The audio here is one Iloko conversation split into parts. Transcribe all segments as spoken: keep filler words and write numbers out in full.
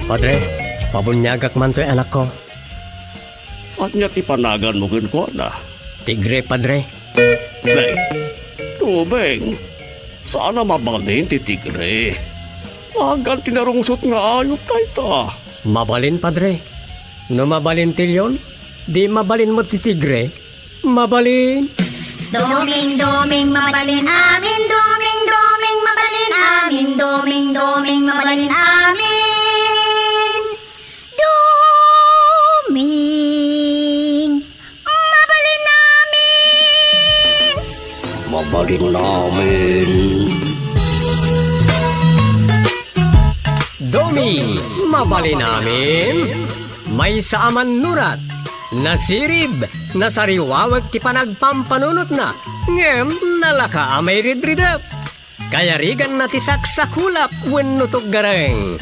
Padre, pabuniagak man toy anakko. Ania ti panaganmo kenkuana? Tigre, Padre. Nay, Doming, saan a mabalin ti tigre. Nagan ti narungsot nga ayup dayta. Mabalin, Padre. No mabalin ti leon, di mabalin met ti tigre. Mabalin. Doming, Doming, mabalin amin. Doming, Doming, mabalin amin. Doming, Doming, mabalin amin. Doming, mabalin amin. Mabalin amin. Doming, mabalin amin. Maysa a mannurat, nasirib, nasariwawek ti panagpampanunotna, ngem nalaka a mairidridep. Kayariganna ti saksakulap wenno tuggareng.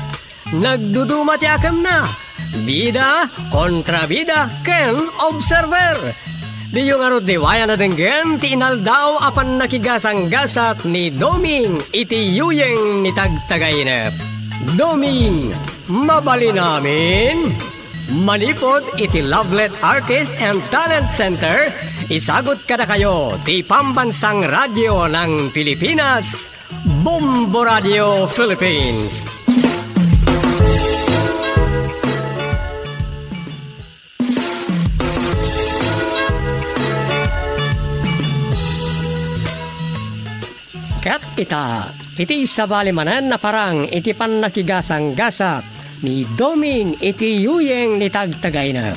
Nagduduma ti akemna, bida, kontrabida, ken observer. Diyo ngarud liwayan a denggen ti inaldaw a pannakigasanggasat ni Doming iti yuyeng ni Tagtagainep. Doming, mabalin amin. Manipud iti Lovelet Artist and Talent Center, isagut kadakayo ti Pambansang Radyo ng Pilipinas, Bombo Radio Philippines. Ket ita, iti sabali manen a parang iti pannakigasanggasat ni Doming iti yuyeng ni Tagtagainep.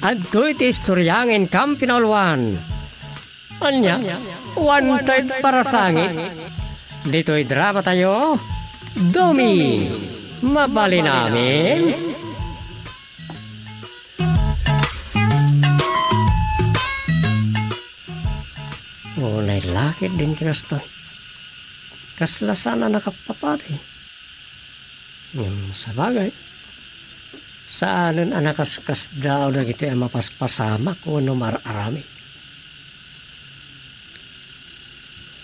Adtoy ti istorya nga inkam pinauluan. Ania? One-third para sangit. Ditoy dramatayo, Doming, mabalin amin. Unay lakit din ti kasta. Kasla saan a nakapapati. Ngem sabagay, saanen a nakaskasdaaw dagitoy a mapaspasamak wenno mar-arami.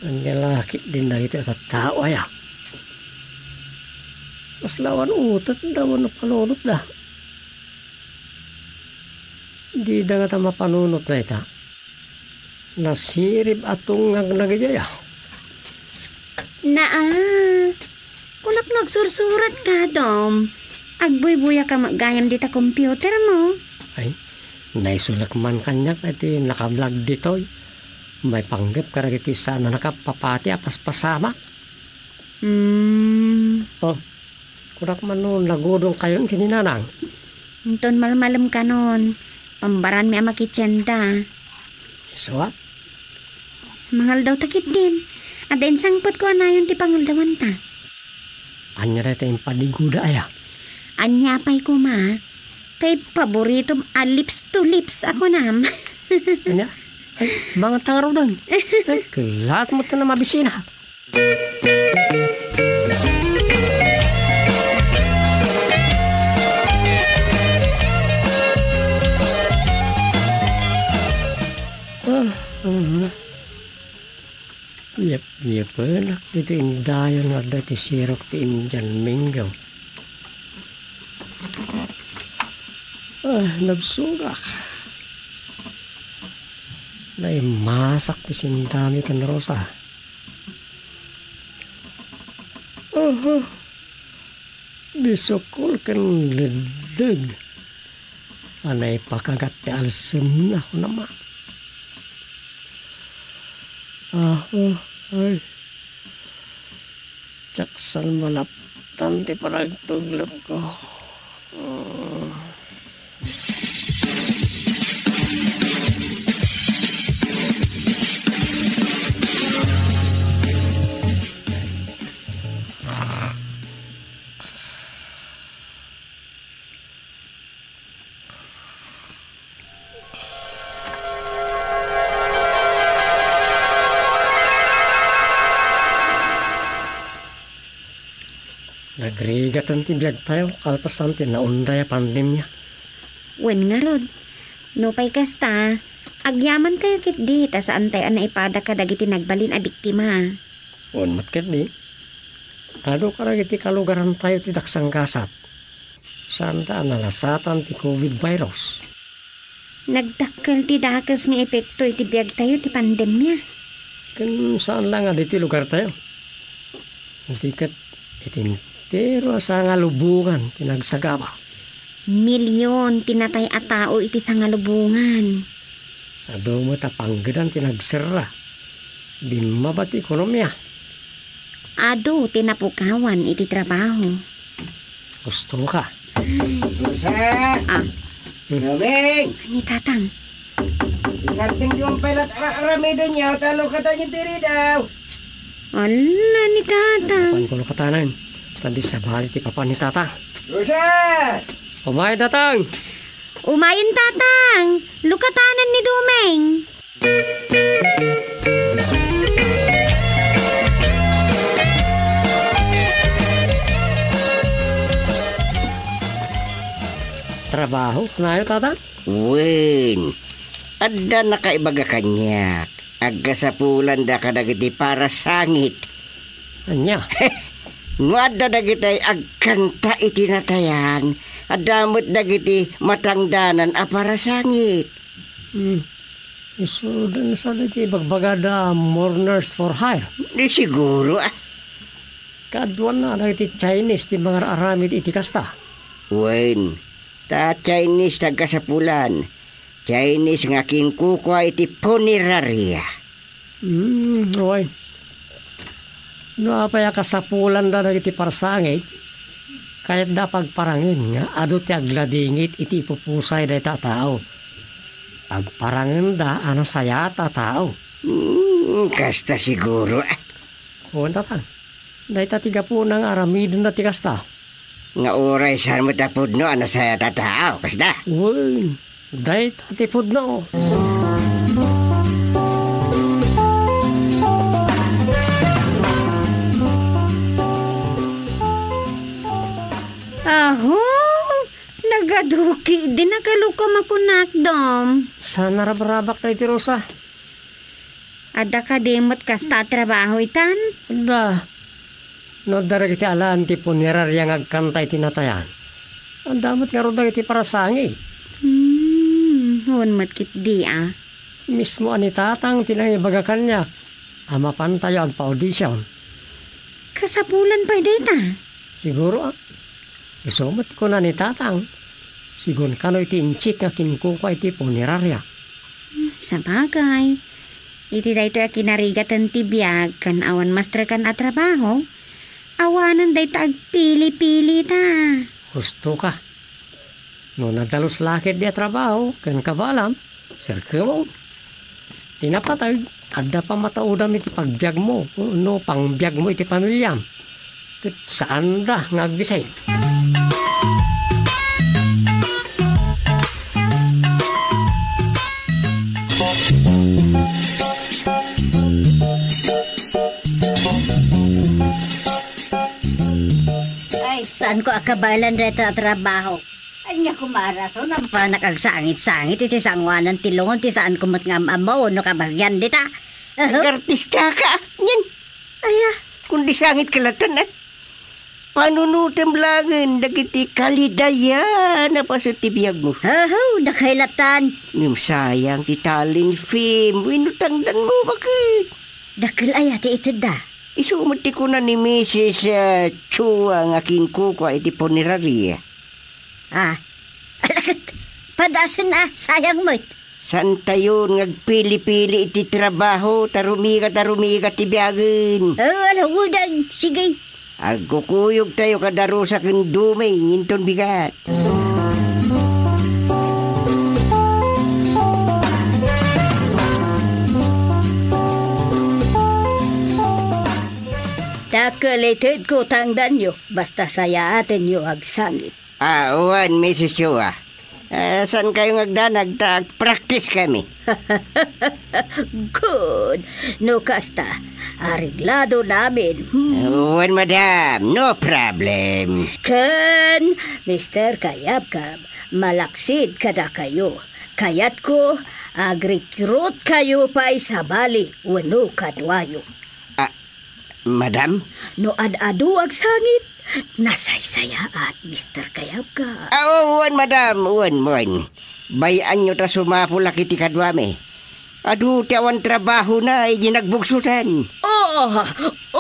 Ania lakit din dagitoy a tattao aya? Kasla awan utedda wenno panunotda. Dida ngata mapanunot dayta. Nasirib a tungngag na gayam. Naa, kunak no agsursurat ka, Dom. Agbuybuya ka met gayam dita computer mo. Ay, naisulek man kaniak iti nakablog ditoy. Maipanggep kadagiti saan a nakapapati a paspasamak. Hmm. Oh, kunak man no nagudong kayon ken ni Nanang. Inton malmalem kanon, pambaranmi a makitienda. Isu a? Mangaldaw ta ketdin. Adda insangpetko a nayon ti pangaldawanta. Ania dayta impadiguda aya? Ania pay koma? Tay paboritom a lips to lips a kunam. Ania? Ay, mangan ta ngaruden. Ay, kellaat met ta mabisina. Ah, ah. Yep, yepenak ditoy indayon nga adda ti sirok ti Indian mango. Ah, nabsogak. Naimasak ti sindami ken Rosa. Aha. Bisukol ken leddeg a naipakagat ti alsemna, kunam. Aha, ay. Diak saan malaptan ti panagtuglepko. Mm. Nagrigatan ti biagtayo kalpasan ti naunday a pandemia. Wen ngarud, nupay kasta, agyamankayo ketdi ta saantayo a naipada kadagiti nagbalin a biktima. Wen met ketdi. Adu kadagiti kalugarantayo ti daksanggasat. Saanda a nalasatan ti covid virus. Nagdakkel ti dakes nga epekto iti biagtayo ti pandemia. Ken saan la nga ditoy lugartayo. Di ket iti entero a sangalubongan ti nagsagaba. Milion ti natay a tao iti sangalubongan. Adu met a panggedan ti nagserra. Bimmaba ti ekonomia. Adu ti napukawan iti trabaho. Gusto ka? Rosa! Ah. Hmm. Doming! Ni Tatang. Isardengyo pay la't ara-, aramidenyo, ta lukatan ti ridaw. Ala, ni Tatang. Papan ko lukatanan. Tadi sabali ti papan ni Tatang. Rosa! Umay, Tatang! Umayen, Tatang! Lukatanan ni Doming. Trabaho, kunayo, Tata? Wen, adda nakaibaga kaniak. Agkasapulanda kadagiti parasangit. Ania? No adda dagiti agkanta iti natayan, adda met dagiti matangdanan a parasangit. Hmm. Isu dayta sa dagiti ibagbagada a mourners for hire. Di siguro, ah. Kaduana dagiti Chinese ti mangar-aramid iti kasta. Wen, ta Chinese ti agkasapulan. Chinese nga kinkukua iti punerarya. Hmm, wen. No apay a kasapulanda dagiti parsangit, kayatda pagparangen nga adu ti agladingit iti ipupusay dayta a tao. Pagparangenda a nasayaat a tao. Hmm, kasta siguro, ah. Wen, Tatang. Dayta ti gapuna nga aramidenda ti kasta. Nga uray saan met a pudno a nasayaat a tao, kasta? Wen, dayta ti pudno. Aho, nagaduki, di nakaluka makunakdam. Saan a rabrabak dayta, Rosa? Adda kadi met kasta a trabaho itan? Adda. No adda dagiti alan ti punerarya nga agkanta iti natayan, adda met ngarud dagiti parasangit. Hmm, wen met ketdi a. Mismo a ni Tatang ti nangibaga kaniak a mapantayo agpa-audition. Kasapulan pay dayta? Siguro, ah. Isu met kuna ni Tatang, sigun kano iti inchik nga kinkukua iti punerarya. Sabagay, iti daytoy a kinarigaten ti biag ken awan masterkan a trabaho, awanen dayta agpili-pili ta. Husto ka. No nadalus la ketdi a trabaho ken kabaelam, serkemon. Ti napateg, adda pamataudam iti pagbiagmo, no pangbiagmo iti pamiliam. Ket saanda nga agbisay. Ay, saanko a kabaelan dayta a trabaho. Ania koma a rason a mapanak agsangit-sangit iti sangoanan ti lungon ti saanko met nga am-ammo no kabagian dita? Ahem. Agartistaka, nyen. Aya. Kundi sangit ka latta, eh. Panunotem laengen dagiti kalidayan a paset ti biagmo. Aho, dakay lattan. Ngem sayang ti talent fame wenno tangdanmo, baket. Dakkel aya ti itedda? Isu met ti kuna ni Misis, eh, Chua nga kinkukua iti punerarya. Ah. Padasen a, sayang met. Saantayon nga agpili-pili iti trabaho, ta rumigat a rumigat ti biagen. Ah, ala, uday. Sige. Agkukuyogtayo kada Rosa ken Duming inton bigat. Dakkel itedko tangdanyo, basta sayaatenyo agsangit. Ah, wen, Misis Chua. Ah, saankayo nga agdanag ta agpraktiskami? Good. No kasta, areglado namin. Hmm. Wen, madam, no problem. Ken, Mister Kayabkab, malaksid kadakayo. Kayatko, agrekrutkayo pay sabali wenno kaduayo. Ah, Madam? No ad-adu agsangit, nasaysayaat, Mister Kayabga. Ah, oo, wen, madam, wen, wen. Bay-anyo ta sumapulak iti kaduami. Adu ti awan trabahona idi nagbugsotan. Oh,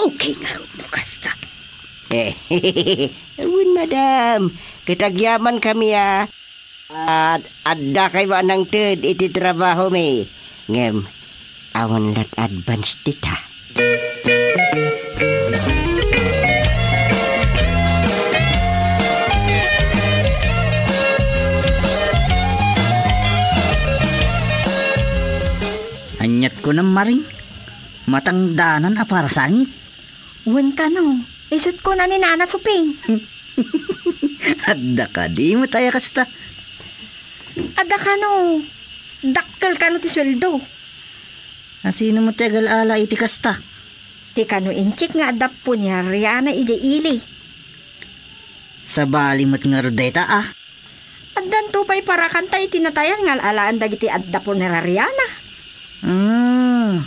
okay ngarud no kasta. Wen, madam, ket agyamankami a, at adda kayo a nangted iti trabahomi. Ngem, awan lat advance dita. Aniat kunam, Maring? Matangdanan a parasangit? Wen kano, isut' kuna ni Nana Suping. Adda kadi met aya kasta? Adda kano, dakkel kano ti sueldo. Asino met ti agal-ala iti kasta? Ti kano Inchik nga adda punerariana idi ili. Sabali met ngarud dayta, a? Addanto pay parakanta iti natayan nga al-alaan dagiti adda punerariana. Ah,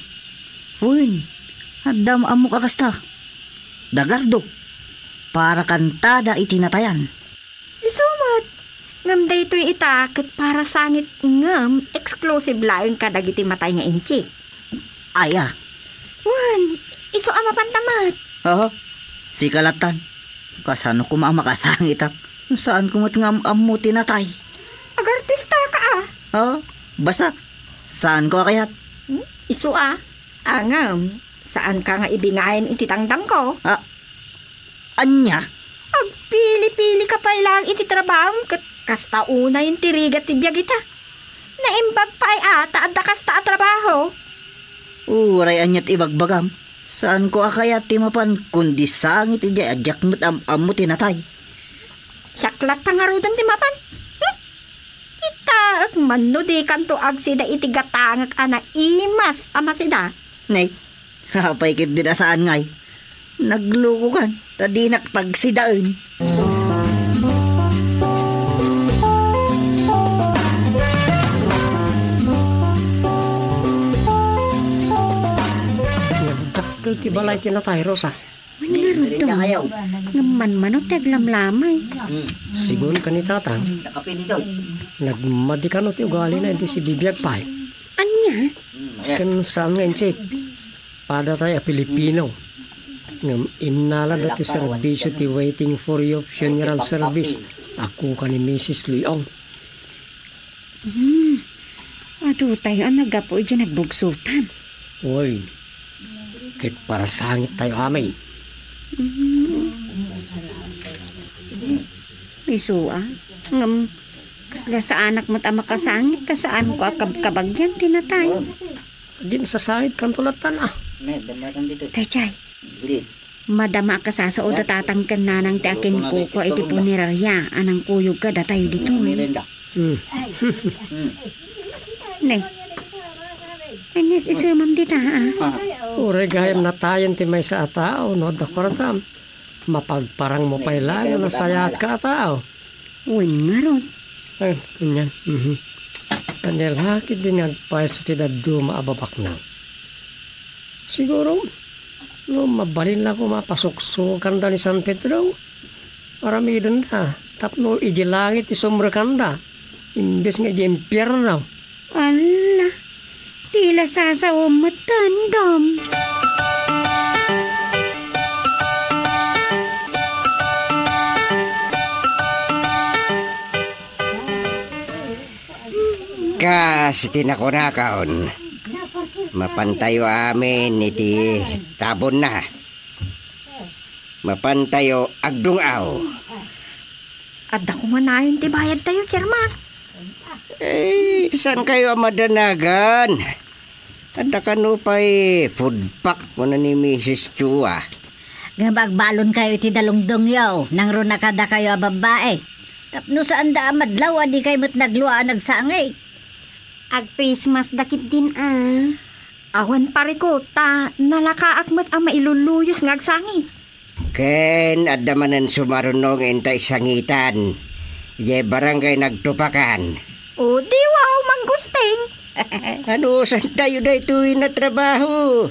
wen, adda am-ammok a kasta. Dagardo, parakantada iti natayan. Isu met, ngem daytoy ita ket parasangit ngem exclusive laeng kadagiti matay nga Inchik. Aya? Wen, isu a mapanta met. Aha, sika lattan. Kasano koma a makasangitak? Saanko met nga am-ammo ti natay. Agartistaka, a. Ha? Basta, saanko a kayat? Hmm? Isu a. Ngem, saanka nga ibingayan iti tangdangko. A, ania? Agpili-pilika pay laeng iti trabahom ket kasta unayen ti rigat ti biag ita. Naimbag pay a ta adda kasta a trabaho. Uray ania ti ibagbagam, saanko a kayat ti mapan kundi sangit idiay a diak met am-ammo ti natay. Siak latta ngaruden ti mapan. Hmm? Itaek man no dikanto agsida iti gatangek a naimas a masida. Nay, apay ketdin a saan ngay? Naglukokan, ta dinak pagsidaen. Nagdakkel ti balay ti natay, Rosa. Wen ngarud, Dong. Ngem manmano ti aglamlamay. Sigun ken ni Tatang, nagmadi kano ti ugalina idi sibibiag pay. Ania? Ken saan nga Inchik? Padatay a Pilipino. Ngem innalada ti serbisio ti waiting for you funeral service a kuka ni Misis Luiong. Hmm. Adutayo a naggapu idiay nagbugsotan. Oy, ket parasangittayo amin. Hmm. Isu a. Ngem, kasla saanak met a makasangit ta saanko a kabkabagyan ti natay. Aginsasangitkanto lattan a. Daydiay. Madama a kasasao da tatang ken nanang ti akinkukua iti punerarya a nangkuyog kadatayo ditoy. Hmm. Ne. Anias isemam dita, a? Uray gayam natayen ti maysa a tao no adda kuartam. Mapagparangmo pay laeng no nasayaat ka a tao. Wen ngarud. Ay, anian. Mhm. Ania la ketdi nga agpayso ti dadduma a babaknang? Siguro, no mabalin la koma a pasuksukanda ni San Pedro, aramidenda tapno idiay langit ti sumrekanda, imbes nga idiay impierno. Ala, ti la sasaom met tandem. Kas iti nakunakon, mapantayo amin iti tabonna. Mapantayo agdung-aw. Adda koma nayon ti bayadtayo, Chairman. Eh, saan kayo a madanagan? Adda kano pay food pack, kuna ni Misis Chua. Ngem agbalon kayo iti dalungdongyo, nangruna kadakayo a babbai. Tapno saanda a madlaw a di kayo met naglua a nagsangit. Ag-face mask da ketdin a. Awan parikot, ta nalakaak met a mailuluyos nga agsangit. Ken adda manen sumaruno nga inta isangitan idiay barangay Nagtupakan. O, di wow, Manggusting. Anusantayo daytoy a trabaho?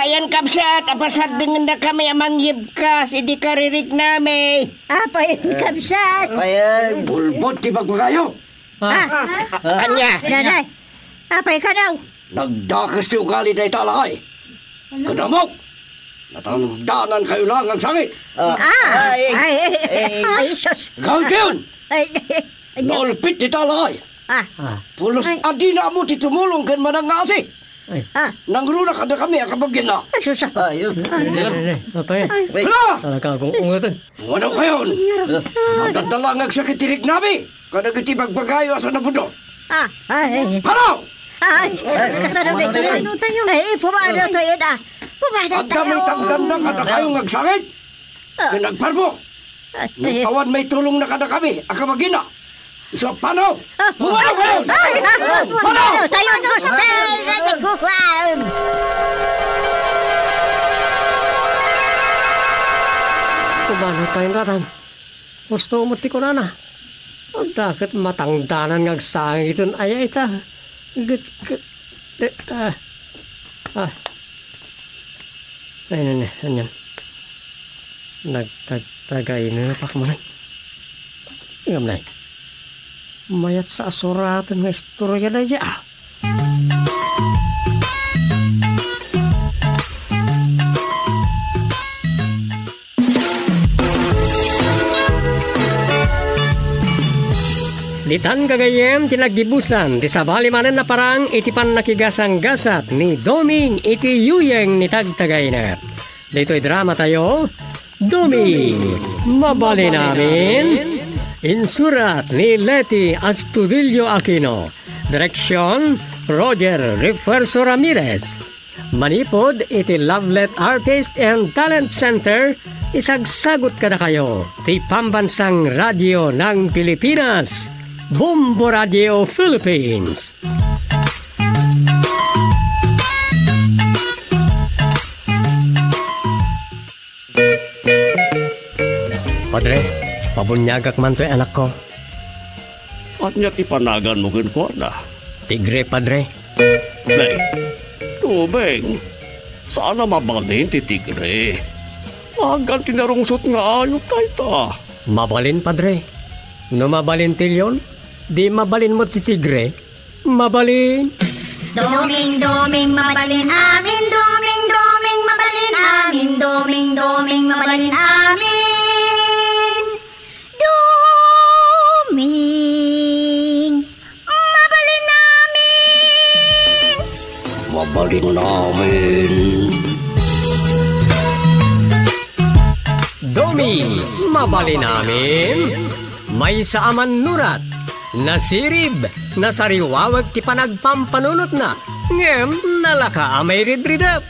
Apay aya, kabsat, a pasardengennakami a mangyebkas idi kaririknami. Apay aya, kabsat? Apay aya? Bulbod ti bagbaga yo. Ah. Ania? Nanay, apay kano? Nagdakes ti ugali dayta a lakay. Kadamok! Natandanan kayo lang agsangit. Ah, Ah, ay, ay, ay, ay, ay, sus. Gawin kayon! Ay, ay, ay, Naulpit ti talay. Ah. Ah. Pulos Ay. a dina mo ti tumulong ken manangngasi. Ay. Ah. Nangruna kada kami a kabaginna. Ay, sus, ah. Ay, yun. Ay. Ay, ay, ay, ay. Apay. Ay. Wait. Hala! Talaga akong ungetan. Ano kayon? Ay, ay, ay. Madadala nga agsakit ti riknami. Kadagiti bagbagayo a sa nabudo. Ah, ay, ay. Panaw! Ay, Ay, kasano ano ba ito? Tayo? Ay, pumano tayo na? Pumano tayo? Ang dami tagdanda kada kayo nga agsangit. Ah. Pinagparbo. Ah, Nung eh. awan may tulong na kada kami, akabagina. So, panaw! Ah, Pumanaw kayo! Ay, ay, ay, Panaw! Tayo ang gusto! Ay, ay, ay, ay. Pumanaw tayo, Ratang. Gusto mo ti kunana? Adda ket matangdanan nga agsangit iti aya ita. Ket, ket, eh, ah, ah. Ay, nene, anian. Nagtagtagaynepak man. Ngem nay, mayat sa asuraten nga istorya daydiay, ah. Ditan gagayyem ti naggibusan ti sabali manen a parang iti pannakigasanggasat ni Doming iti yuyeng ni Tagtagaynep. Ditoy drama tayo, Doming, Mabalin Amin. Insurat ni Leti Astudillo Aquino. Direksyon, Roger Refuerzo Ramirez. Manipud iti Lovelet Artist and Talent Center, isagsagut kadakayo ti Pambansang Radio ng Pilipinas, Bombo Radio Philippines. Padre, pabuniagak man toy anakko. Ania ti panaganmo kenkuana? Tigre, Padre. Nay, Doming, saan a mabalin ti tigre. Maagan ti narungsot nga ayup dayta. Mabalin, Padre. No mabalin ti leon, di mabalin met ti tigre. Mabalin. Doming, Doming, mabalin amin. Doming, Doming, mabalin amin. Doming, Doming, mabalin amin. Doming, mabalin amin. Mabalin amin. Doming, mabalin amin. Maysa a mannurat, nasirib, nasariwawek ti panagpampanunotna, ngem nalaka a mairidridep.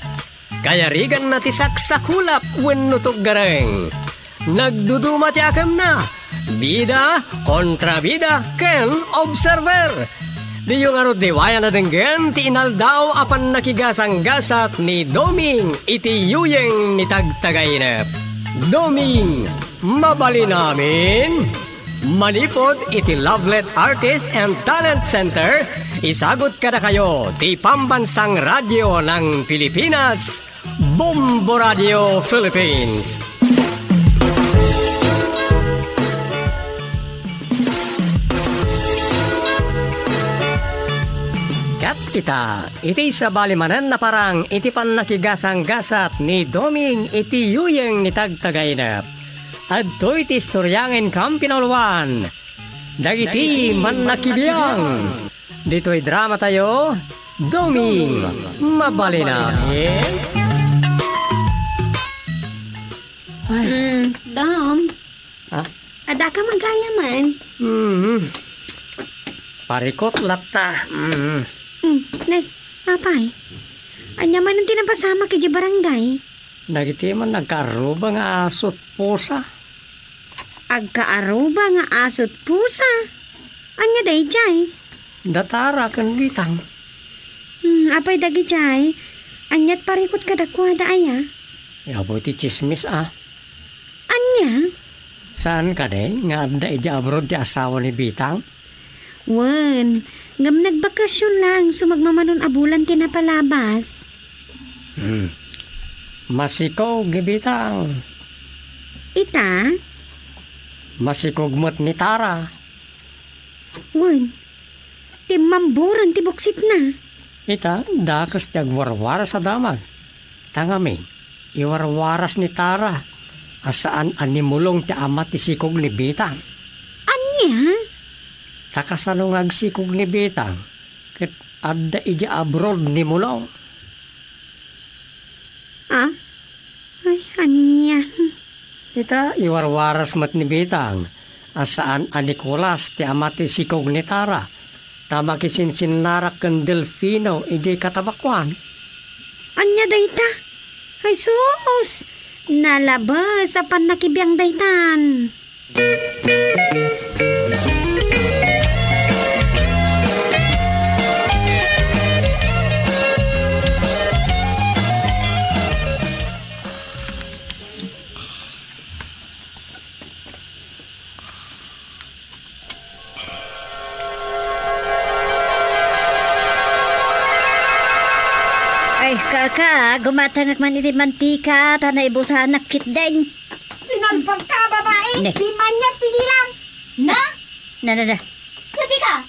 Kayariganna ti saksakulap wenno tuggareng. Nagduduma ti akemna, bida, kontrabida, ken observer. Diyo ngarud liwayan a denggen ti inaldaw a pannakigasanggasat ni Doming iti yuyeng ni Tagtagainep. Doming, mabalin amin? Manipud iti Lovelet Artist and Talent Center, isagut kadakayo ti Pambansang Radyo ng Pilipinas, Bombo Radio Philippines. Ket ita, iti sabali manen a parang iti pannakigasanggasat ni Doming iti yuyeng ni Tagtagainep. Adtoy ti istorya nga inkam pinauluan dagiti mannakibiang. Ditoy drama tayo, Doming, mabalin amin? Ay. Mm, Dom. Ha? Adda ka man gayam. Mm. Parikot latta. Mm. Mm, nay, apay. Ania man ti napasamak idiay barangay? Dagiti man nagkaaruba nga aso't pusa. Agkaaruba nga aso't pusa? Ania daydiay? Da Tara ken Bitang. Hmm, apay dagidiay? Ania't parikot kadakuada aya? Apo iti tsismis a. Ania? Saan kadi nga adda idiay abroad ti asawa ni Bitang? Wen, ngem nagbakasyon laeng sumagmamano a bulan ti napalabas. Hmm. Masikog ni Bitang. Ita? Masikog met ni Tara. Wen, timmamburan ti buksitna. Ita, dakes ti agwarwaras a damag. Ta ngamin, iwarwaras ni Tara a saan a nimulong ti ama ti sikog ni Bitang. Ania? Ta kasano nga agsikog ni Bitang ket adda idiay abroad ni Mulong? Ah? Ay, anian? Ita, iwarwaras met ni Bitang a saan a Nicolas ti ama ti sikog ni Tara, ta makisinsinnarak ken Delfino idiay katabakuan. Ania dayta? Ay, sus! Nalabes a pannakibiang daytan. Ay, kaka, gumatangak man iti mantika, ta naibusanak ketdin. Sinalbagka, babai! Ne. Bimanyas ti dilam! Na? Na, na, na. Ket sika,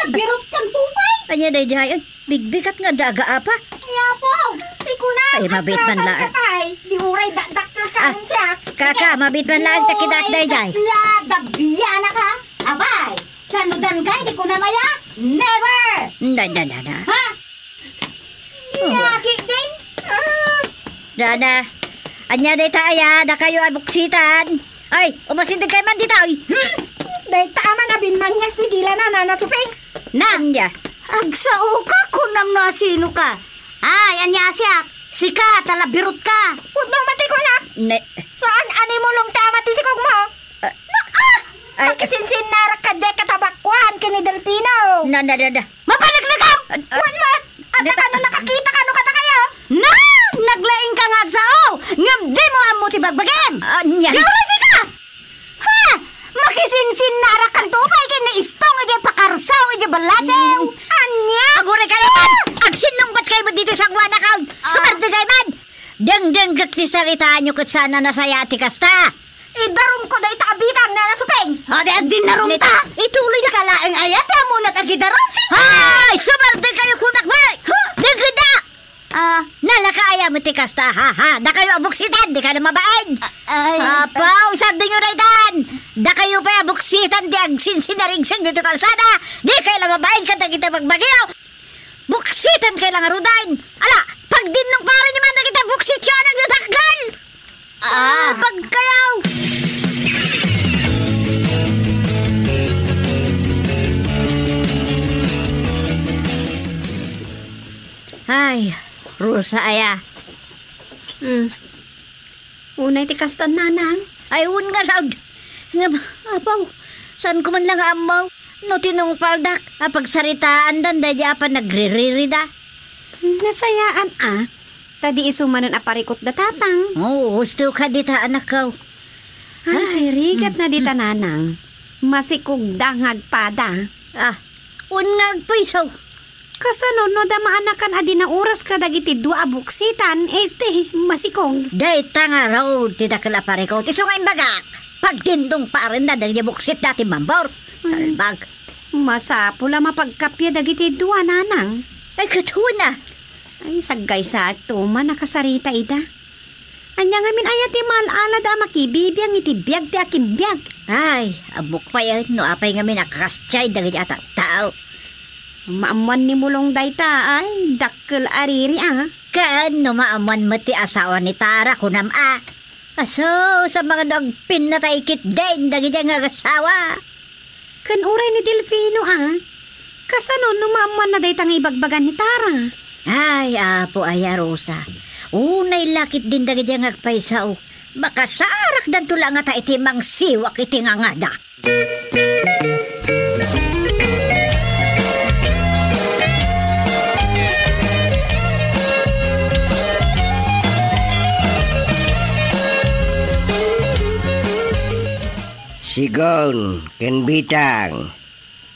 nagbirutkan to pay? Ania daydiay? Ay, bigbigat nga daga, apa? Ay, apo, ti kunam, ay, mabit man laeng. Pay, di uray dakdakkel ka. Ah, siak. Kaka, mabit man laeng ta kidak daydiay. Uray, kasla, dabiana ka. Apay, sanudan kay di kunam aya? Never! Na, na, na, na. Ha? Nia ketdin? Ah. Dana, ania dayta aya, dakayo a buksitan? Ay, umasideg kay man dita, oy. Hmm? Dayta a man a bimanyas ti dila na, Nana Suping. Na, ania? Agsao ka, kunam no asino ka. Ay, ania a siak? Sika, ta labirutka. Pudno man ti kunak. Ne. Saan a nimulong ti ama ti sikog mo? Ah. Na, ah! Ay. Makisinsinnarak ka diay katabakuan ken ni Delfino. Na, na, na, na. Mapaneknekam! Ah, ah. Wen met, adda kano nakakita kano kadakayo? Na, naglaing ka nga agsao, ngem dimo ammo ti bagbagim. Ah, ania? Di uray sika! Ha! Makisinsinnarak kanto pay ken ni Istong idiay pakarsaw idiay ballasew. Ania? Aguray kayo man! Ah! Agsinnungbat kayo ditoy sangoanakon. Ah. Sumardeng kayo man! Dengdengngek ti saritaanyo ket saan a nasayaat ti kasta. Idarumko dayta a bitang, Nana Suping. Ah, di, di narumta. Ituloy na ka laeng aya ti ammona ti agidarum, sika. Ay, sumardeng kayo kunak, bay. Ha? Denggendak. Ah. Nalaka aya met ti kasta, ha, ha. Dakayo a buksitan, di kayo mabain. Ah, ay. Apaw, isardengyo daytan. Dakayo pay a buksitan ti agsinsinarigseng ditoy kalsada. Di kayo mabain kadagiti bagbagio. Buksitan kay la ngaruden. Ala, pagdinnong paren ni man dagiti buksityo a nagdadakkel. Ah. Salbag kayo. Ay, Rosa aya. Hmm. Unay ti kastan, nanang. Ay, wen ngarud. Ngem, apaw, saanko man la nga ammo no tinungpaldak a pagsaritaandan daydiay a panagriririda. Nasayaan a, ta di isu manen a parikutda, tatang. Oo, husto ka dita, anakko. Ay, rigat na dita, nanang. Masikogda nga agpada. Ah, wen nga agpayso. Kasano no da maanakan a di naoras kadagiti dua a buksitan, este, masikog? Dayta ngarud ti dakkel a parikut. Isu nga imbagak, pagdinnong paren dagiti buksit dati mambor. Mm. Salbag. Masapul a mapagkappia dagiti dua, nanang. Ay, ket wen a. Ay, saggaysaak to man a kasarita ida. Ania ngamin aya ti maal-alada a makibibiang iti biag ti akimbiag? Ay, ammok pay, eh, no apay ngamin a kakastiay dagiti a tattao. Maammuan ni Mulong dayta, ay, dakkel a riri, ah. Ken no maammuan met ti asawa ni Tara, kunam a. Aso, sa mga no agpinnatay ketdin dagiti nga agasawa. Ken uray ni Delfino, a? Kasano no maammuanna dayta nga ibagbaga ni Tara? Ay, Apo aya, Rosa. Unay la ketdin dagiti nga agpayso. Makasarakdanto la ngata iti mangsiwak iti ngangada. Sigon ken Bitang,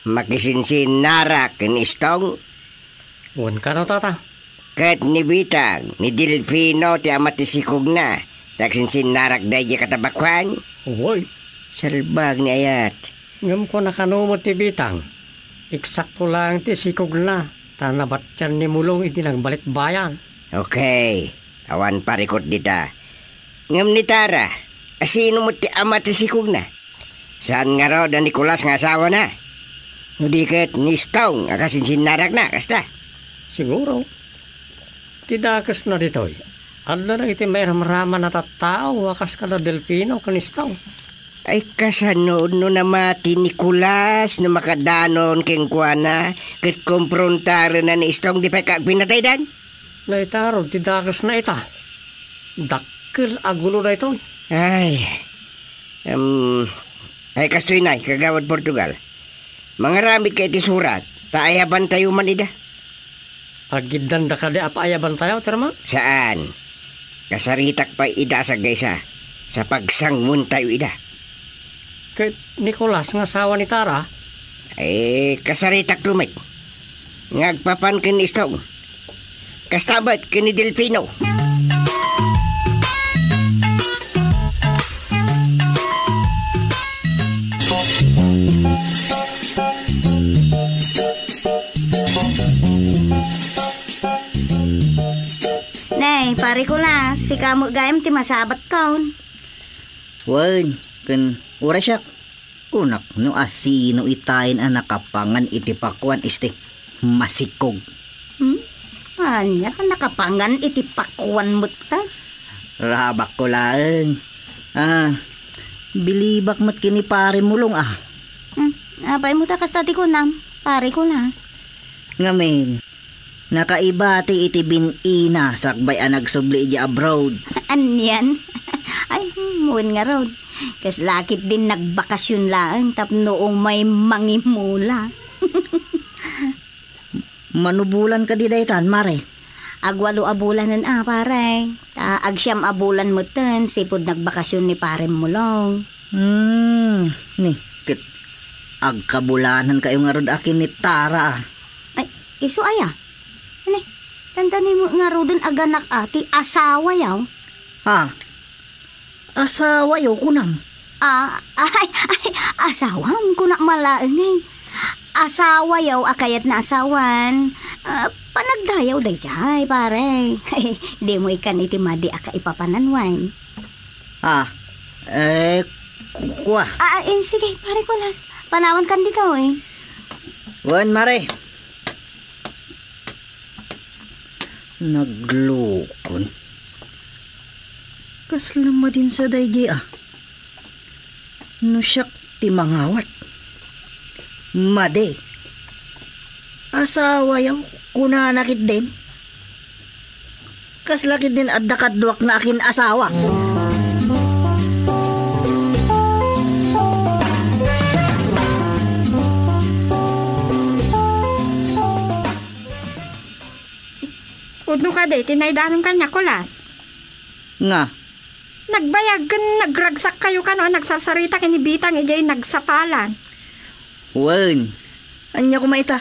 makisinsinnarak ken Istong? Wen kano, tata. Ket ni Bitang, ni Delfino ti ama ti sikogna, ti agsinsinnarak daydiay katabakuan? Uy. Salbag ni ayat. Ngem kuna kano met ti Bitang, eksakto laeng ti sikogna, ta nabatian ni Mulong idi nagbalikbayan. Okay. awan parikut dita. Ngem ni Tara, asino met ti ama ti sikogna? Saan ngarud a Nicolas nga asawana? No di ket ni Stong a kasinsinnarakna, kasta? Siguro. Ti dakesna ditoy, adda dagiti mairamraman a tattao a kas kada Delfino ken Stong. Ay, kasano no namati ni Nicolas no makadanon kenkuana ket komprontarena ni Stong, di pay ka agpinataydan? Dayta ngarud ti dakesna ita. Dakkel a gulo daytoy. Ay, em, ay, kastoy nay, Kagawad Portugal. Mangaramidka iti surat, ta ayabantayo man ida. Agiddanda kadi a paayabantayo, Chairman? Saan. Kasaritak pay ida a saggaysa, sa pagsangwentayo ida. Ket Nicolas nga asawa ni Tara? Eh, kasaritakto met. Nga agpapan ken ni Stong. Kasta met ken ni Delfino. Nay, Pare Kulas, sika met gayam ti masabatkon. Wen, ken uray siak. Kunak no asino itayen a nakapangan iti pakuan, isti. Masikog. Hmm? Ania ta nakapangan iti pakuan met ta? Rabakko laeng. Ah, bilibak met ken ni Pare Mulong, ah. Hmm, apay mo ta kasta ti kunam, Pare Kulas? Ngamin, nakaibati iti bin-ina sakbay a nagsubli idiay abroad. Anian? Ay, hmm, wen ngarud. Kasla ketdin nagbakasyon laeng tapno umay mangimula. Mano bulan kadi daytan, Mare? Agwalo a bulanen a, Pare. Ta agsiam a bulan metten sipud nagbakasyon ni Pare Mulong. Hmm, ni, ket agkabulanankayo ngarud a ken ni Tara, a. Ay, isu aya? Ani, dandani met ngaruden a ganak a ti asawayo? Ha? Asawayo, kunam? Ah, ay, ay, asawam, kunak man laeng, eh. Asawayo a kayatna asawan. Ah, panagdayaw daydiay, pare. Dimo ikkan iti madi a kaipapanan, wen? Ah, eh, ku-, kua. Ah, eh, sige, Pare Kulas. Panawankan ditoy. Wen, Mare. Naglukon. Kasla madin sa daydi, ah. No siak ti mangawat. Madi. Asawayo, kunana ketdin. Kasla ketdin adda kaduak nga akin-asawa. Pudno kadi ti naidanam kaniak, Kulas? Nga? Nagbayag ken nagragsakkayo kano a nagsarsarita ken ni Bitang idiay nagsapalan. Wen, ania koma ita?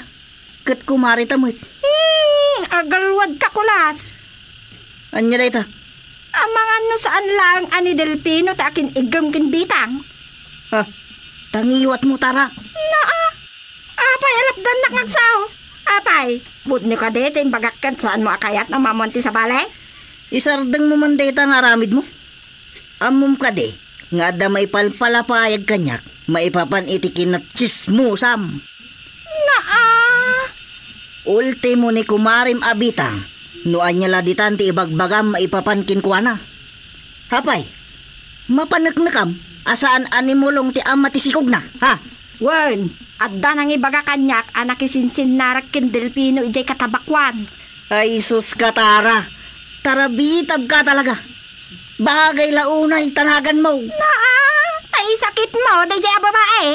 Ket kumarita met. Hmm, agalwadka, Kulas. Ania dayta? Amangan no saan laeng a ni Delfino ti akin-iggem ken Bitang. Ha? Tangiwat mo, Tara. Naa. Apay, alapdannak nga agsao. Apay, pudno kadi ti imbagak ket saanmo a kayat a maammoan ti sabali? Isardengmo man dayta nga aramidmo. Ammom kadi nga adda maipalpalapayag kaniak maipapan iti kinatsismosam. Naa! Ultimo ni kumarem a Bitang, no ania la ditan ti ibagbagam maipapan kenkuana. Apay, mapaneknekam a saan a ni Mulong ti ama ti sikogna, ha? Wen, adda nangibaga kaniak a nakisinsinnarak ken Delfino idiay katabakuan. Ay, sus ka, Tara! Tarabitab ka talaga! Bagay la unay ta naganmo! Naa, ta isakitmo daydiay a babai.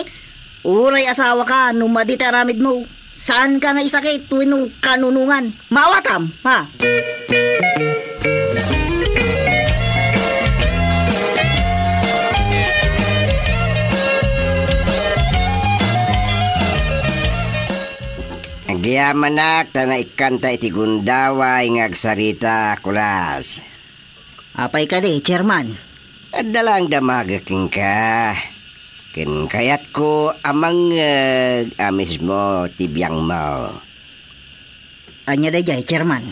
Uray asawaka no madi ti aramidmo. Saanka nga isakit wenno kanunongan. Maawatam, ha? Agyamanak ta naikkanta iti gundaway nga agsarita, Kulas. Apay kadi, Chairman? Adda laeng damaga kenka. Ken kayatko a mangngeg a mismo ti biangmo. Ania daydiay, Chairman?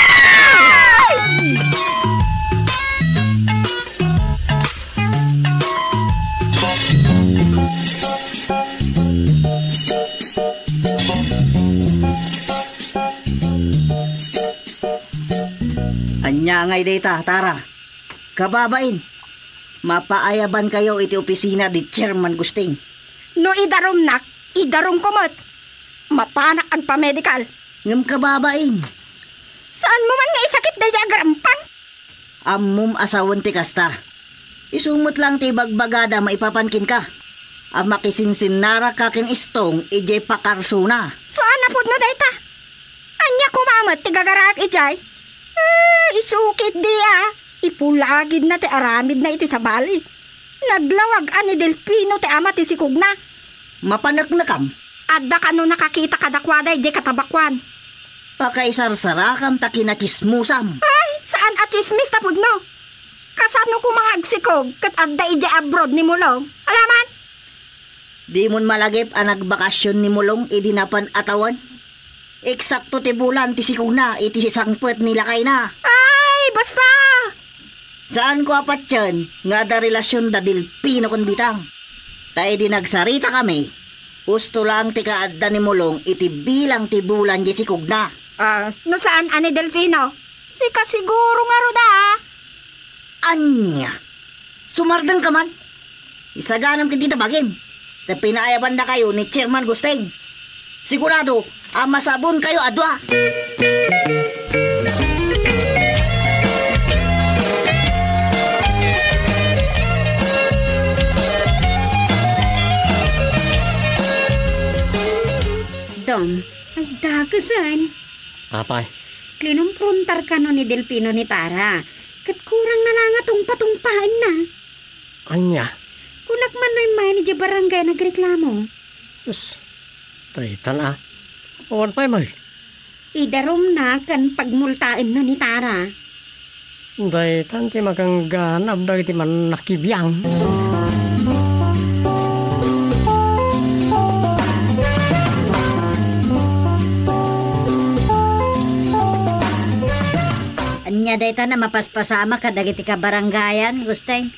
Ania ngay dayta, Tara? Kababain, mapaayabankayo iti opisina di Chairman Gusting. No idarumnak, idarumko met. Mapanak agpamedikal. Ngem kababain. Saanmo man nga isakit daydi agarampang? Ammom a sawen ti kasta. Isu met lang ti ibagbagada maipapan kenka a makisinsinnaraka ken Istong idiay pakarsona. Saan a pudno dayta? Ania koma met ti gagaraek idiay? Ah, isu ketdi a. Ipulagidna ti aramidna iti sabali. Naglawag a ni Delfino ti ama ti sikogna. Mapaneknekam? Adda kano nakakita kadakuada idiay katabakuan. Pakaisarsarakam ta kinatsismosam. Ay, saan a tsismis ta pudno. Kasano koma nga agsikog ket adda idiay abroad ni Mulong? Alaman? Dimon malagip a nagbakasyon ni Mulong idi napan a tawen. Eksakto ti bulan ti sikogna iti sisangpet ni lakayna. Ay, basta! Saanko a patien nga adda relasion da Delfino ken Bitang. Ta idi nagsaritakami, husto laeng ti kaadda ni Mulong iti bilang ti bulan diay sikogna. Ah, no saan a ni Delfino, sika siguro ngarud a. Ania? Sumardengka man? Isaganam ketdi ta bagim. Ta pinaayabannakayo ni Chairman Gusting. Sigurado a masabonkayo a dua. Dong, ay dakesen. Apay? Kinumprontar kano ni Delfino ni Tara. Ket kurang na la nga tungpa-tungpaenna. Ania? Kunak man no immay idiay barangay nagreklamo. Sus, daytan a. Awan pay met. Idarumna ken pagmultaenna ni Tara. Daytan ti makangganab dagiti mannakibiang. Ania daytan a mapaspasamak kadagiti kabarangayan, Gusteng?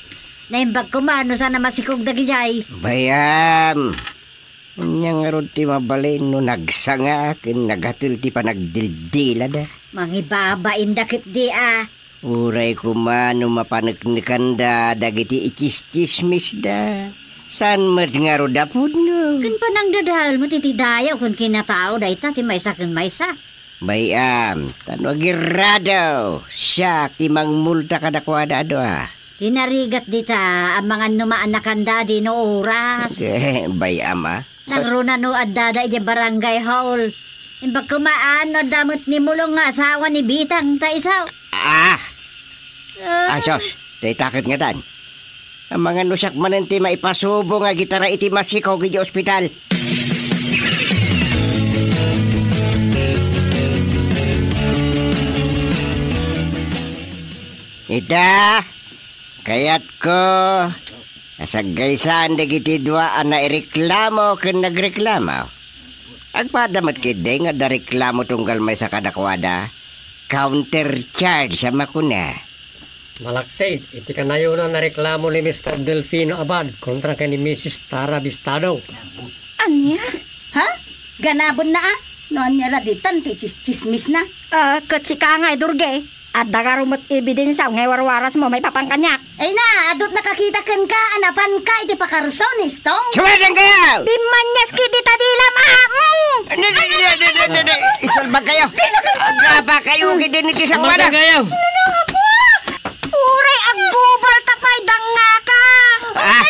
Naimbag koma no saan a masikog dagijay. Bayam! Ania ngarud ti mabalin no nagsanga ken nagatel ti panagdildilada? Mangibabainda ketdi a. Uray koma no mapaneknekanda dagiti ichischismisda. Saan met ngarud a pudno? Ken panangdadael met iti dayaw ken kinatao dayta ti maysa ken maysa. Bay-am, ta no agirado, siak ti mangmulta kadakuada a dua. Ti narigat dita, amangan no maanakanda a di no oras. Eh, bay-am a. So- Nagruna no addada idiay barangay hall. Imbag koma no adda met ni Mulong nga asawa ni Bitang ta isu. Ah! Ah. Ay, sus, dayta ket ngatan. Amangan no siak manen ti maipasubo nga gitara iti masikog idiay ospital. Ita, kayatko a saggaysaen dagiti dua a naireklamo ken nagreklamo. Agpada met ketdi nga adda reklamo tunggal maysa kadakuada, counter charge a makuna. Malaksid iti kanayon a nareklamo ni Mister Delfino Abad kontra ken ni Missus Tara Bistado. Ania? Ha? Ganabenna a? No ania la ditan ti chis-, chismisna? Ah, ket sika ngay, Durge. Adda garo met ebidensiam nga iwarwarasmo maipapan kaniak. Ay na, adut nakakita kenka a napanka iti pakarso ni Stone. Sumaydengkayo! Bimmanias ketdi ta dila maam! Di, di, di, di, di, di, di. Isalbag kayo. Agapa kayo, kidin iti sangwana. Sumaydengkayo. Uray agbubal ta pay dangngaka. Ah.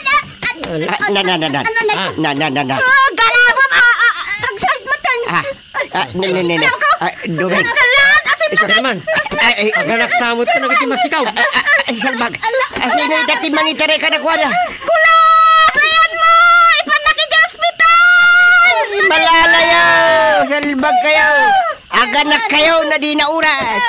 Ah, na, na, na, na. Ano na? Ah. Na, na, na, na. Ah, galabam, ah, ah, ah, excitement. Ah, ah, ne, ne, ne, ne. Ah, Doming. Kalat, asin. Isu ka naman. Ay, ay. Aganaksamo ka na iti masikaw. Ah, ah, ah, ay, salbag. Ah, sino ita ti mangitaray kadakuada? Kulas! Ayanmo! Ipannak iti ospital! Malalayo! Salbag kayo! Aganakkayo no dina oras.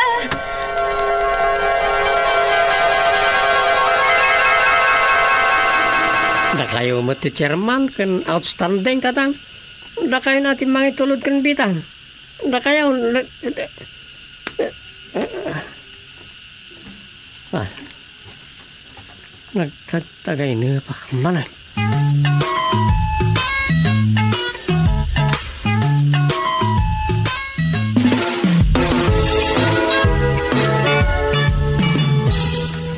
Dakayo met ti chairman ken outstanding, tatang. Dakayo na ti mangitulod ken Bitang. Dakayo, na-, ah. Nagtagtagaynepak manen.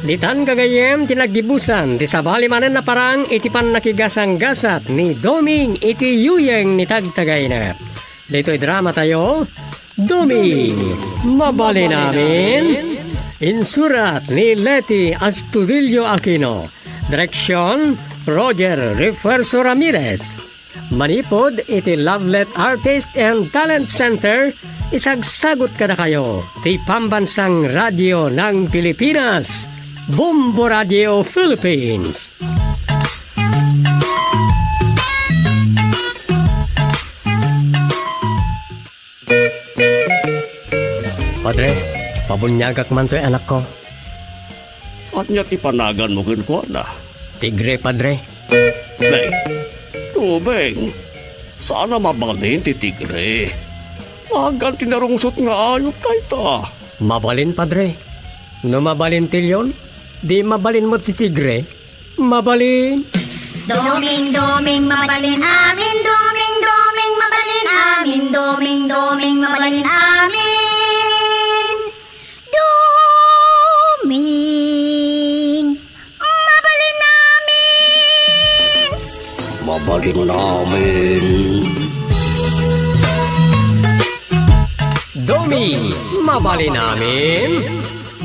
Ditan gagayyem ti naggibusan ti sabali manen a parang iti pannakigasanggasat ni Doming iti yuyeng ni Tagtagaynep. Ditoy dramatayo, Doming, Mabalin Amin. Insurat ni Leti Astudillo Aquino. Direksyon, Roger Refuerzo Ramirez. Manipud iti Lovelet Artist and Talent Center, isagsagut kadakayo ti Pambansang Radio ng Pilipinas, Bombo Radio Philippines. Padre, pabuniagak man toy anakko. Ania ti panaganmo kenkuana? Tigre, Padre. Nay, Doming, saan a mabalin ti tigre. Nagan ti narungsot nga ayup dayta. Mabalin, Padre. No mabalin ti leon, di mabalin met ti tigre. Mabalin. Doming, Doming, mabalin amin. Doming, Doming, mabalin amin. Doming, Doming, mabalin amin. Doming, mabalin amin. Mabalin amin. Doming, mabalin amin.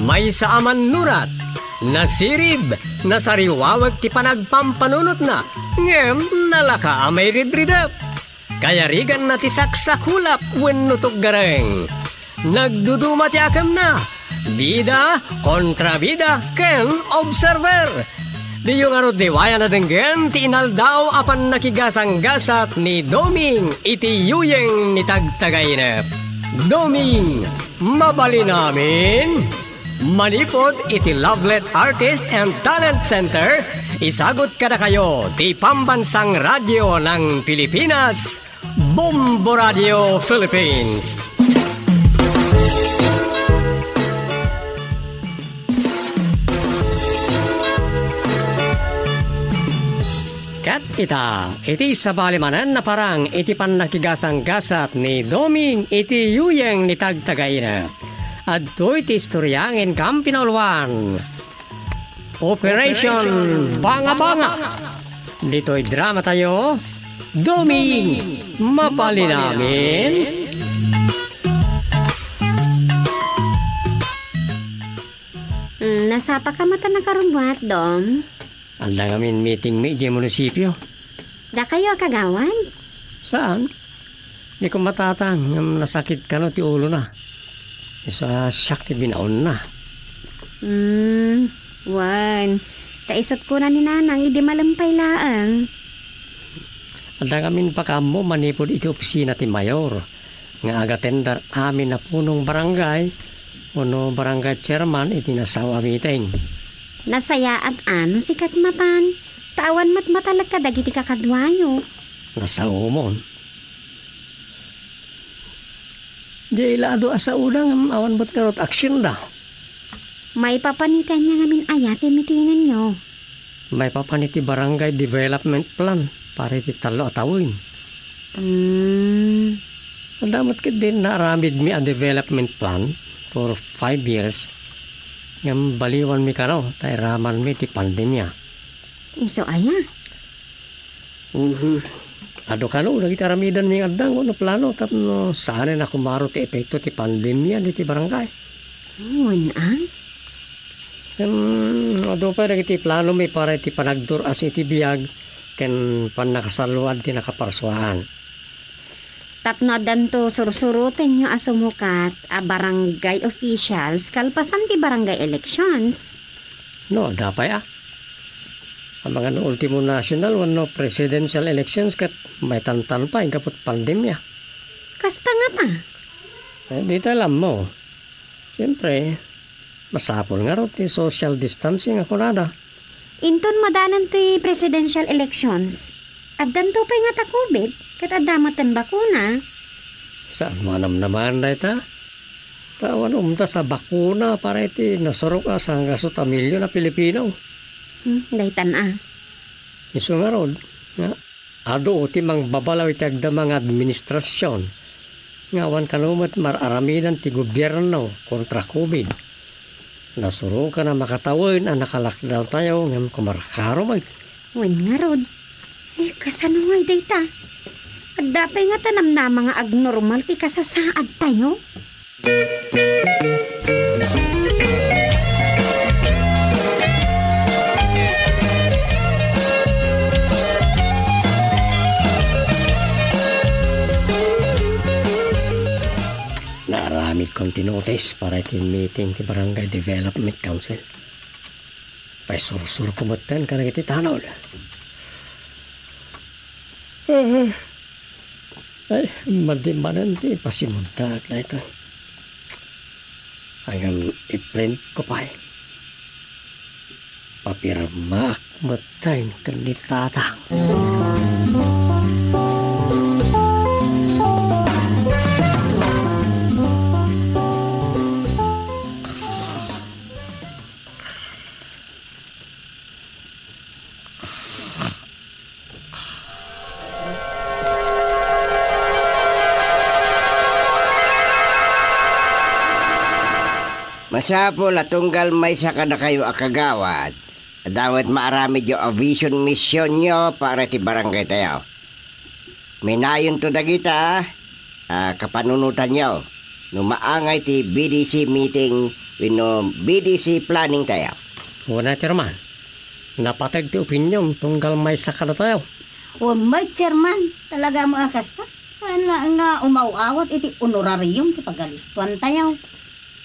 Maysa a mannurat, nasirib, nasariwawek ti panagpampanunotna, ngem nalaka a mairidridep. Kayariganna ti saksakulap wenno tuggareng. Nagduduma ti akemna, bida, kontrabida, ken observer. Diyo ngarud liwayan a denggen ti inaldaw a pannakigasanggasat ni Doming iti yuyeng ni Tagtagainep. Doming, mabalin amin. Manipud iti Lovelet Artist and Talent Center, isagut kadakayo ti Pambansang Radio ng Pilipinas, Bombo Radio Philippines. Ket Ita, iti sabali manen a parang iti pannakigasanggasat ni Doming iti yuyeng ni tagtagaina. Adtoy ti istorya ngem kampinauluan. Operation Banga-Banga. Ditoy dramatayo, Doming Mapalinamin. Mm, nasapa ka met a nakarubbuat, Dom? Adda ngamin meeting mi idiay munisipio. Dakayo a kagawad? Saan? Di ko matata ngem nasakit kano ti ulona. Isu a siak ti binaonna. Hmm, wen. Ta isut' kuna ni Nanang idi malem pay laeng. Adda ngamin pakaammo manipud iti opisina ti mayor nga agatendar amin a punong barangay wenno barangay chairman iti nasao a meeting. Nasayaat a no sika ti mapan, ta awan met matalek kadagiti kakaduayo. Nasaomon. Diay la adu a saoda ngem awan met ngarud aksionda. Maipapan iti ania ngamin aya ti mitingenyo? Maipapan iti barangay development plan para iti tallo a tawen. Hmm. Adda met ketdi naaramidmi a development plan for five years. Ngem baliwanmi kano ta iramanmi ti pandemia. Isu aya? Mhm. Adu kano dagiti aramidanmi nga adda wenno plano tapno saanen a kumaro ti epekto ti pandemia diti barangay. Wen a? Ken adu pay dagiti planomi para iti panagdur-as iti biag ken pannakasalluad ti nakaparsuaan. Tapno addanto sursurotenyo a sumukat a barangay officials kalpasan ti barangay elections. No, adda pay a. Amangan no ultimo national wenno presidential elections ket maitantan pay gapu ti pandemia. Kasta ngata? Eh, dita lammo. Siyempre, masapul ngarud ti social distancing a kunada. Inton madanan toy presidential elections, addanto pay ngata covid ket adda metten bakuna. Saan mo a namnamaen dayta? Ta awan umtas a bakuna para iti nasurok a sangasut a milyon a Pilipino. Hmm, daytan a. Isu ngarud, nga adu ti mangbabalaw iti agdama nga administrasion nga awan kano met mar-aramidan ti gobierno kontra covid. Nasurokan a makatawen a naka-lockdown tayo ngem kumarkaro met. Wen ngarud. Eh, kasano ngay dayta? Adda pay ngata namnama nga agnormal ti kasasaad tayo? Naaramid kon ti notice para iti meeting ti Barangay Development Council. Paisursuro ko metten kadagiti tanod. Ay, madi manen ti pasimuntaak dayta. Ngem i-print ko pay. Papirmaak metten ken ni Tatang. Masapul a tunggal maysa kadakayo a kagawad, adda met maaramidyo a vision missionyo para ti barangay tayo. Minayonto dagita a kapanunotanyo no maangay ti B D C meeting wenno B D C planning tayo. Wen a, Chairman. Napateg ti opinion tunggal maysa kadatayo. Wen met, Chairman. Talaga met a kasta. Saan laeng nga umaw-awat iti honorarium ti pagalistuan tayo.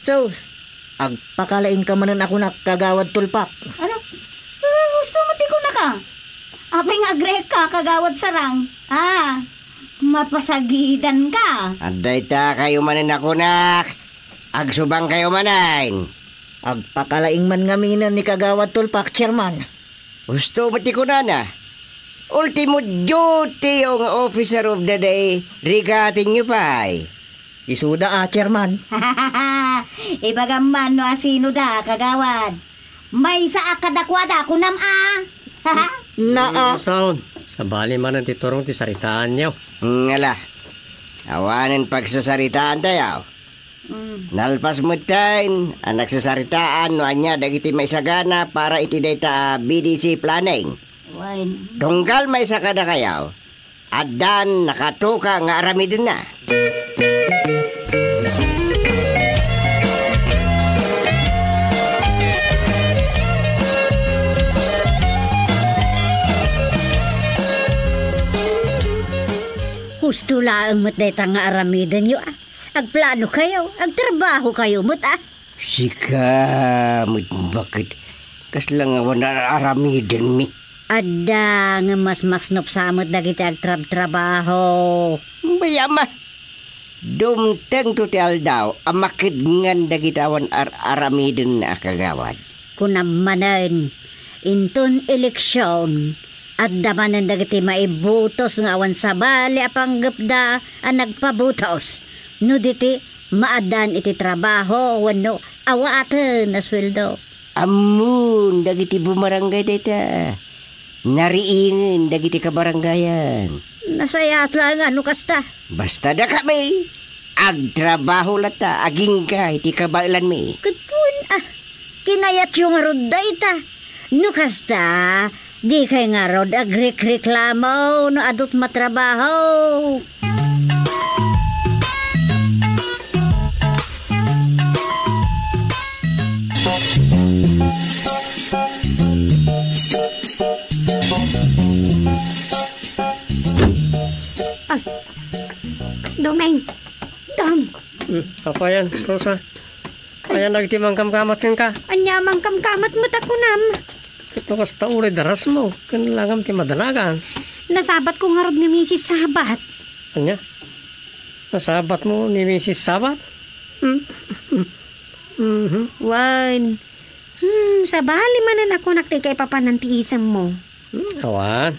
Sus, agpakalaingka manen a kunak, Kagawad Tulpak. Ano? Eh, husto met ti kunaka. Apay nga agrehekka, Kagawad Sarang? Ah, mapasagidanka. Adda ita kayo manen a kunak. Agsubangkayo manen. Agpakalaing man ngaminen ni Kagawad Tulpak, Chairman. Husto met ti kunana. Ultimo duty yo nga officer of the day, rigatenyo pay. Isuda a, Chairman. Ibagam man no asino da, Kagawad. Maysa a kadakuada, kunam a. Naa. Sound. Sabali manen ti turong ti saritaanyo. Ngala, awanen pagsasaritaantayo. Mm. Nalpas metten a nagsasaritaan no ania dagiti maisagana para iti dayta a B D C planning. Wen. Tunggal maysa kadakayo, addan nakatoka nga aramidenna. Husto laeng met dayta nga aramidenyo, a. Agplano kayo, agtrabaho kayo met, a. Sika met baket, kasla nga awan ar-, aramidenmi. Adda, ngem masmasnopsa met dagiti agtrabtrabaho. Bay, ama, dumtengto ti aldaw a makedngan dagiti awan ar-, aramiden a kagawad. Kunam manen, inton eleksion, adda manen dagiti maibotos nga awan sabali a panggepda a nagpabotos. No diti, maaddaan iti trabaho wenno awaten a sueldo. Ammon dagiti bumarangay dayta. Nariingen dagiti kabarangayan. Nasayaat laeng a no kasta. Basta dakami, agtrabaho latta agingga iti kabaelanmi. Ket wen, a, kinayatyo ngarud dayta. No kasta, dikay ngarud agrikreklamo no adut matrabaho. Ay, Domeng, Dom. Hmm, apayan, Rosa? Ayan dagiti mangkamkamat kenka. Ania mangkamkamat met a kunam? Ket no kasta uray darasmo, ken langam ti madanagan. Nasabatko ngarud ni Misis Sabat. Ania? Nasabatmo ni Misis Sabat? Hmm? Mhm. Wen. Hmm, sabali manen a kunak ti kaipapanan ti isemmo. Hmm, awan.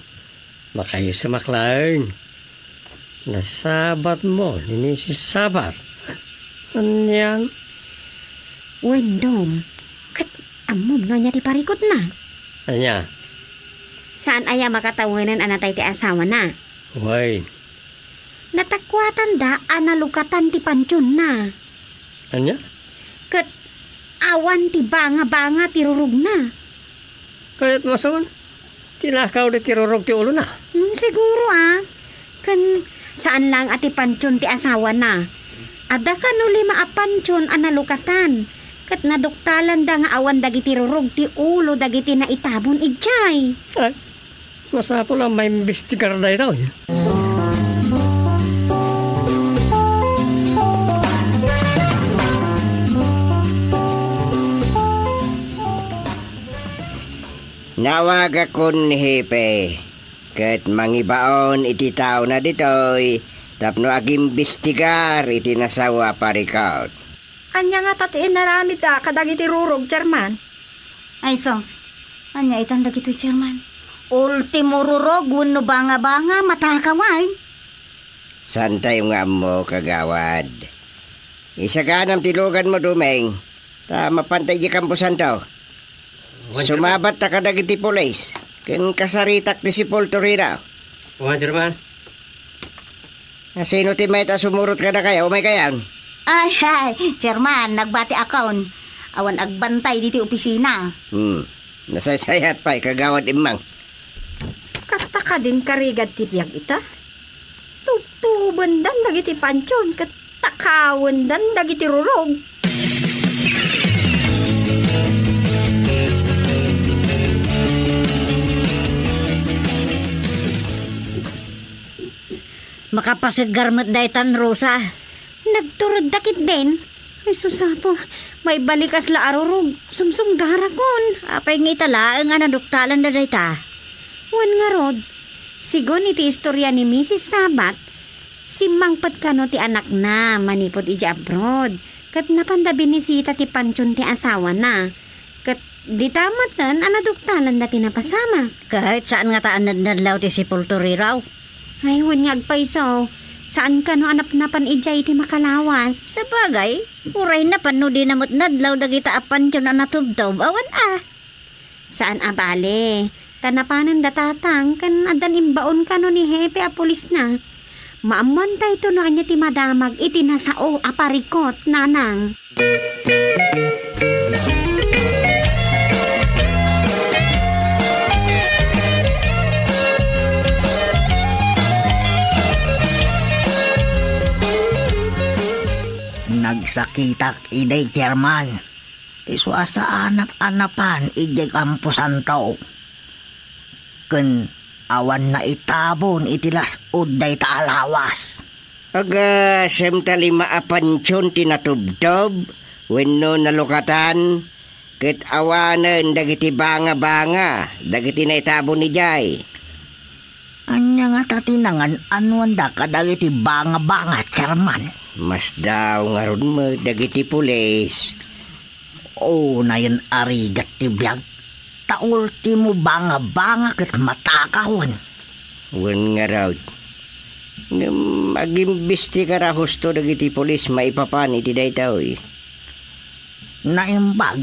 Makaisemak laeng. Nasabatmo ni Misis Sabat. Anian? Wen, Dom. Ket ammom no ania ti parikutna? Ania? Saan aya makatawengen a natay ti asawana? Wen. Natakuatanda a nalukatan ti pantionna. Ania? Ket awan ti bangabanga ti rurogna. Kayat masawan, tinakaw dayta rurog ti ulona. Hmm, siguro, a. Ken saan laeng a ti pantion ti asawana. Adda kano lima a pantion a nalukatan. Ket naduktalanda nga awan dagiti rurog ti ulo dagiti naitabon idiay. Ay, masapul a maimbestigar daytoy. Nawagakon ni Hepe, ket mangibaon iti taona ditoy tapno agimbestigar iti nasawa a parikut. Ania ngata ti inaramidda kadagiti rurog, Chairman? Ay sus, ania itan dagitoy, Chairman? Ultimo rurog wenno bangabanga, matakaw ay. Saantayo nga ammo, kagawad. Isaganam ti luganmo, Domeng, ta mapanta idiay kamposanto. Wen, Chairman. Sumabatta kadagiti pulis, ken kasaritak ti sepulturero. Wen, Chairman. Asino ti mayat a sumurot kadakayo? Umaykayon. Ay, ay, Chairman, nagbatiakon. Awan agbantay ditoy opisina. Hmm. Nasaysayat pay, Kagawad Immang. Kasta kadin karigad ti biag ita? Tubtubendan dagiti pantion ket takawendan dagiti rurog. Makapaseggar met daytan, Rosa. Nagturedda ketdin. Ay, sus, Apo, maibalik a sla a rurog. Sumsumgarakon. Apay nga ita laeng a naduktalanda dayta? Wen ngarud, sigun iti istorya ni Misis Sabat, simmangpet kano ti anakna manipud idiay abroad, ket napanda binisita ti pantion ti asawana. Ket dita metten a naduktalanda ti napasamak. Ket saan ngata a nadnadlaw ti sepulturero? Ay, wen nga agpayso. Saan kano a napnapan idiay iti makalawas. Sabagay, uray napan no dina met nadlaw dagita a pantion a natubtob, awan a. Saan a bale. Ta napanen da tatang ken addan imbaon kano ni hepe a pulisna. Maammoantayto no ania ti madamag iti nasao a parikut, nanang. Nagsakitak idi, Chairman. Isu a saanak a napan idiay kamposanto. Ken awan naitabon iti las-ud dayta a lawas. Agasem ta lima a pantion ti natubtob wenno nalukatan, ket awanen dagiti banga-banga dagiti naitabon idiay. Ania ngata ti nangan-anuanda kadagiti banga-banga, Chairman? Masdaaw ngarud met dagiti pulis. Unayen a rigat ti biag, ta ultimo banga-banga ket matakawen. Wen ngarud. Ngem agimbestigar a husto dagiti pulis maipapan iti daytoy. Naimbag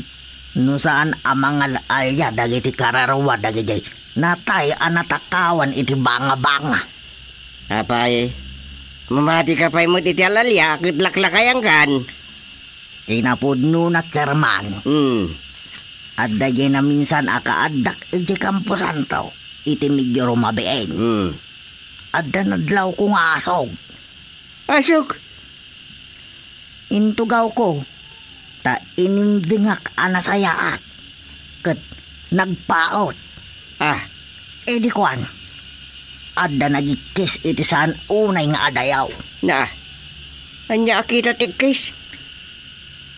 no saan a mangal-alia dagiti kararua dagiti natay a natakawan iti banga-banga. Apay, mamatika pay met iti al-alia ket laklakayangkan. Kinapudnona, Chairman. Hmm. Adda diay naminsan a kaaddak iti kamposanto iti medyo rumabiin. Hmm. Adda nadlawko nga asog. Asog? Intugawko, ta inimdengak a nasayaat, ket nagpaut. Ah. Idi kuan, adda nagikkis iti saan unay nga adayaw. Na, ania a kita ti ikkis?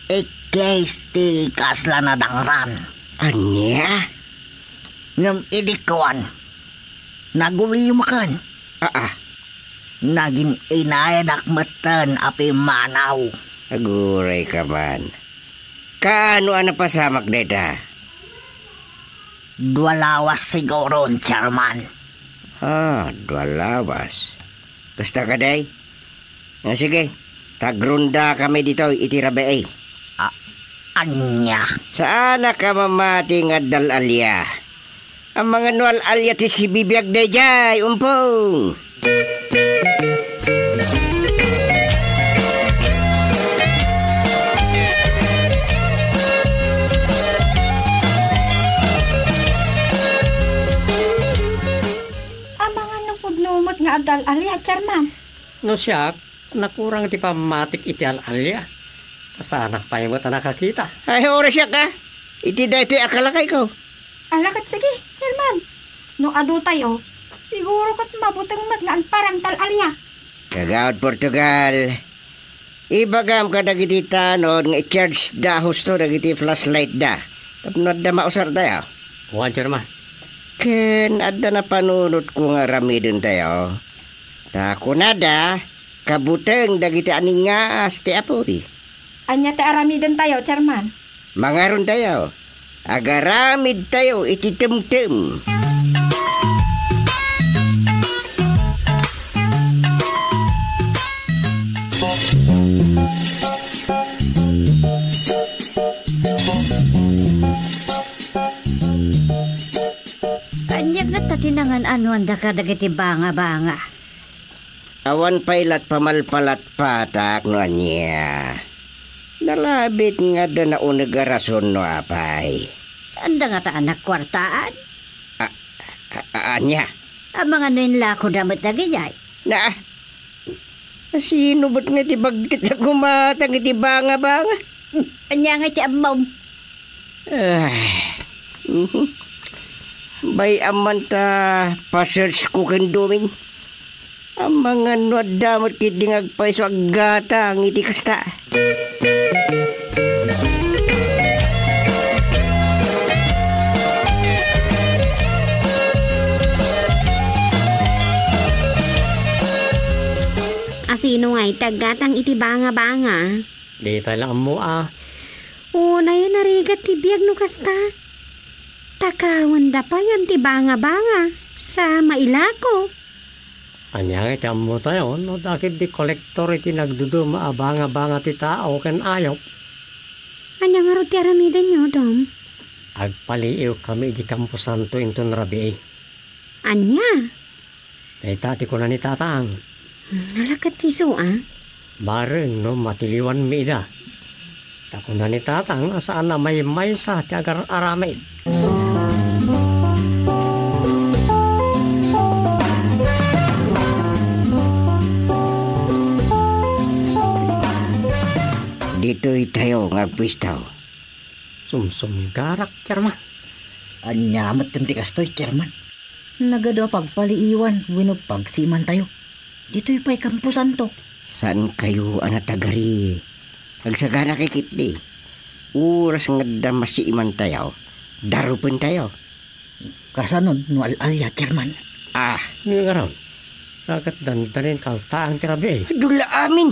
Ikkis ti kasla nadangran. Ania? Ngem idi kuan, nagulimaken. Aa. Nagin-inayadak metten a pimmanaw. Aguray ka man. Kaano a napasamak dayta? Dua lawas siguron, Chairman. Ah, dua lawas. Kasta kadi? Ah, sige, tagrondakami ditoy iti rabii. A-, ania? Saanak a mamati nga adda al-alia. Amangan no al-alia ti sibibiag daydiay, umpong! Amangan no pudno met nga adda al-alia, Chairman. No siak, nakurang ti pammatik iti al-alia. Saanak pay met a nakakita. Ay, ora siak, a. Iti daytoy a kalakayko. Ala ket sige, Chairman. No adu tayo, siguro ket mabuteng met nga agparang ti al-alia. Kagawad Portugal, ibagam kadagiti tanod nga i-charge da husto dagiti flashlight da. Tapno adda mausar tayo. Wen, Chairman. Ken adda napanunotko nga aramiden tayo. Ta kunada, kabuteng dagiti aningaas ti apuy. Ania ti aramiden tayo, Chairman? Mangaron tayo. Agaramid tayo iti temtem. Ania ngata ti nangan-anuanda kadagiti banga-banga? Awan pay lat pamalpalatpatak no ania. Nalabit nga adda nauneg a rason no apay. Saanda ngata a nagkuartaan? A, a, a, ania? Amangan no inlakoda met dagijay. Na, sino met nga ti bagtit a gumatang iti banga-banga? Ania nga iti ammom? Ay, mhm. Bay-am man ta pa-search ko ken Doming. Amangan no adda met ketdi nga agpayso aggatang iti kasta. Asino ngay ti aggatang iti banga-banga? Di pay la ammo a. Unayen a rigat ti biag no kasta. Takawenda payen ti banga-banga sa mailako. Ania nga ti ammo tayo, no dakit di kolektor iti nagduduma a banga-banga ti tao ken ayop? Ania ngarud ti aramidenyo, Dom? Agpaliiwkami iti kamposanto inton rabii. Ania? Dayta ti kuna ni Tatang. Nalaket ti isu, a? Bareng no matiliwanmi ida. Ta kuna ni Tatang a saan a maymaysa ti agar-aramid. Ditoy tayo nga agpuestaw. Sumsumgarak, Chairman. Ania met ti kastoy, Chairman? Nagadu a pagpaliiwan wenno pagsiimantayo. Ditoy pay kamposanto. Saan kayo a natagari? Agsagana kay ketdi. Oras nga adda masiimantayo, darupentayo. Kasanon no al-alia, Chairman? Ah, ngaron. Sakat dandanin kaltaang ti rabii. Dula amin.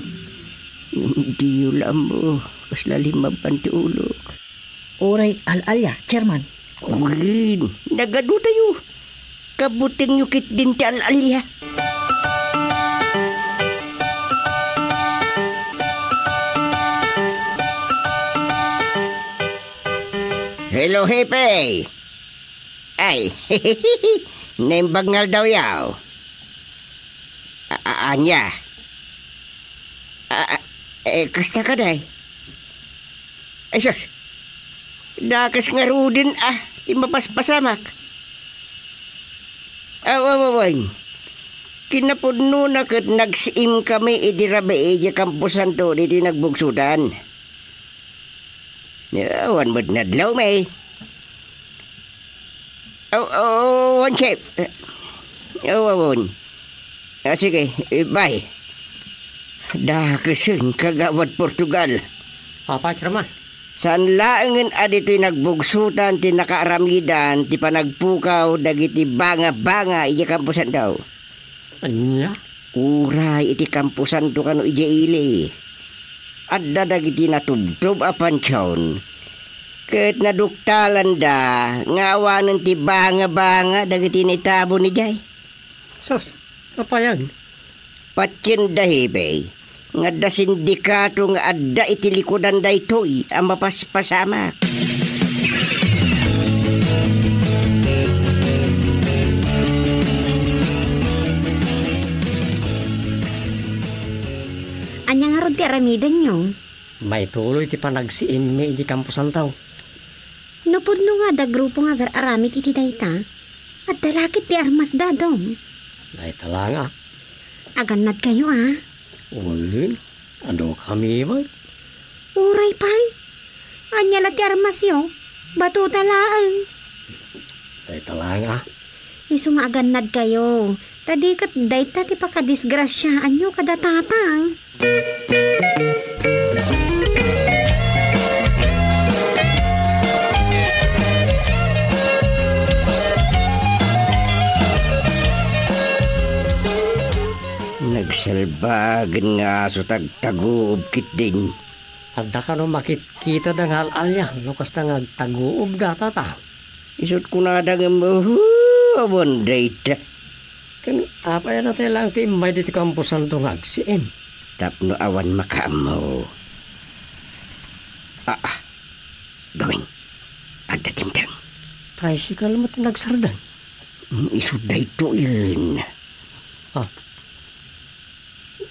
Diyo la ammo, kasla limmabban ti ulok. Uray al-alia, Chairman. Wen, nagadu tayo. Kabutengyo ketdin ti al-alia. Hello, Hepe. Ay, naimbag nga aldawyo. A-, a-, ania? A-, a-, eh, kasta kadi? Ay, sus! Dakes ngaruden a ti mapaspasamak. Aw, aw, awan. Kinapudnona ket nagsiimkami iti rabii iti kamposanto ditoy nagbugsotan. Awan met nadlawmi. Aw, aw, awan, Chef. Aw, awan. Ah, sige, eh, bye. Dakesen, Kagawad Portugal. Apay, Chairman? Saan laengen a ditoy nagbugsotan ti nakaaramidan ti panagpukaw dagiti banga-banga idiay kamposanto. Ania? Uray iti kamposanto kano idiay ili. Adda dagiti natubtob a pantion, ket naduktalanda nga awanen ti banga-banga dagiti naitabon idiay. Sus, apayan? Patienda, Hepe, nga adda sindikato nga adda iti likudan daytoy a mapaspasamak. Ania ngarud ti aramidenyo? Maituloy ti panagsiimmi iti kamposanto. No pudno nga adda grupo nga agar-aramid iti dayta, adda la ket ti armasda, Dong. Dayta la nga. Agannadkayo, a? Wen, adu kami met. Uray pay. Ania la ti armasyo? Batota laeng. Dayta la nga. Isu nga agannadkayo. Ta di ket dayta ti pakadisgrasiaanyo kada Tatang. Nagsalbagen nga aso ti agtaguob ketdin. Adda kano makitkitada nga al-alia no kasta nga agtaguobda, Tatang? Isut' kunada ngem, "Uhu, awan dayta." Ken apay a natay laeng ti immay ditoy kamposanto nga agsiim? Tapno awan makaammo. Aa, gawin. Adda dimteng. Tricycle met ti nagsardeng. Mm, isu daytoyen. Ah.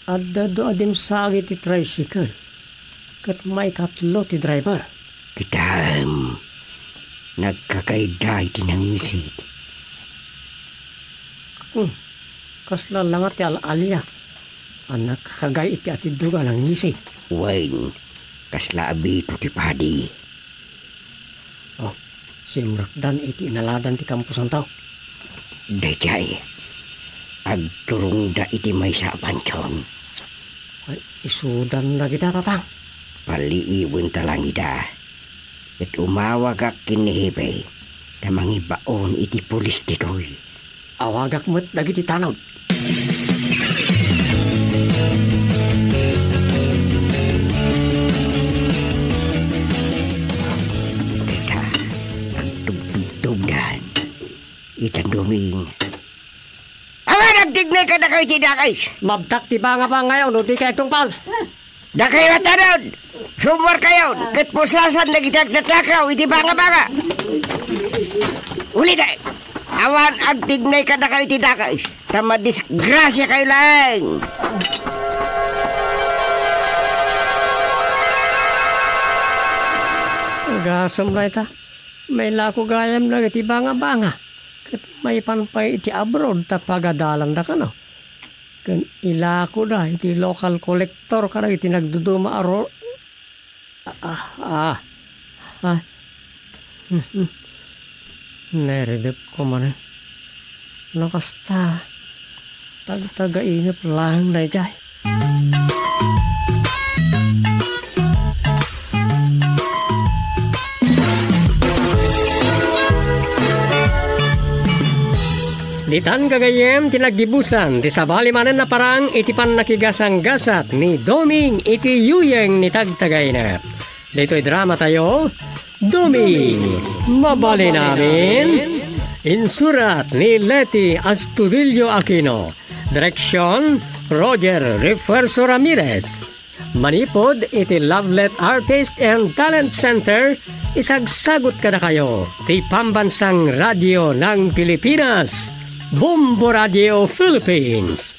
Adda dua a dimsaag iti tricycle. Ket maikatlo ti driver. Kitaem, nagkakayda iti nangisit. Hmm, kasla la nga ti al-alia a nagkakagay iti atiddog a nangisit. Wen, kasla abito ti padi. Oh, simrekdan iti inaladan ti kamposanto. Daydiay, agturongda iti maysa a pantion. Ay, isudan dagita, Tatang. Paliiwenta lang ida. Ket umawagak ken ni Hepe ta mangibaon iti pulis ditoy. Awagak met dagiti tanod. Dayta, nagtubtubtubdan. Itan Doming. Awan agtignay kadakayo ti dakes! Mabtak ti bangabangayo no di kay agtungpal. Dakayo a tanod! Sumwarkayon ket puslasan dagiti agtatakaw iti banga-banga. Ulida, awan agtignay kadakayo iti dakes, ta madisgrasiakayo laeng. Agasem dayta, mailako gayam dagiti banga-banga, ket maipan pay iti abroad ta pagadalandakano. Ken ilakoda iti local collector kadagiti nagduduma a ro-, ah, ah, ah. Nairidepko manen. No kasta, tagtagainep laeng daydiay. Ditan gagayyem ti naggibusan ti sabali manen a parang iti pannakigasanggasat ni Doming iti yuyeng ni Tagtagainep. Ditoy drama tayo, Doming, mabalin amin. Insurat ni Leti Astudillo Aquino. Direksyon, Roger Refuerzo Ramirez. Manipud iti Lovelet Artist and Talent Center, isagsagut kadakayo ti Pambansang Radio ng Pilipinas, Bombo Radio Philippines.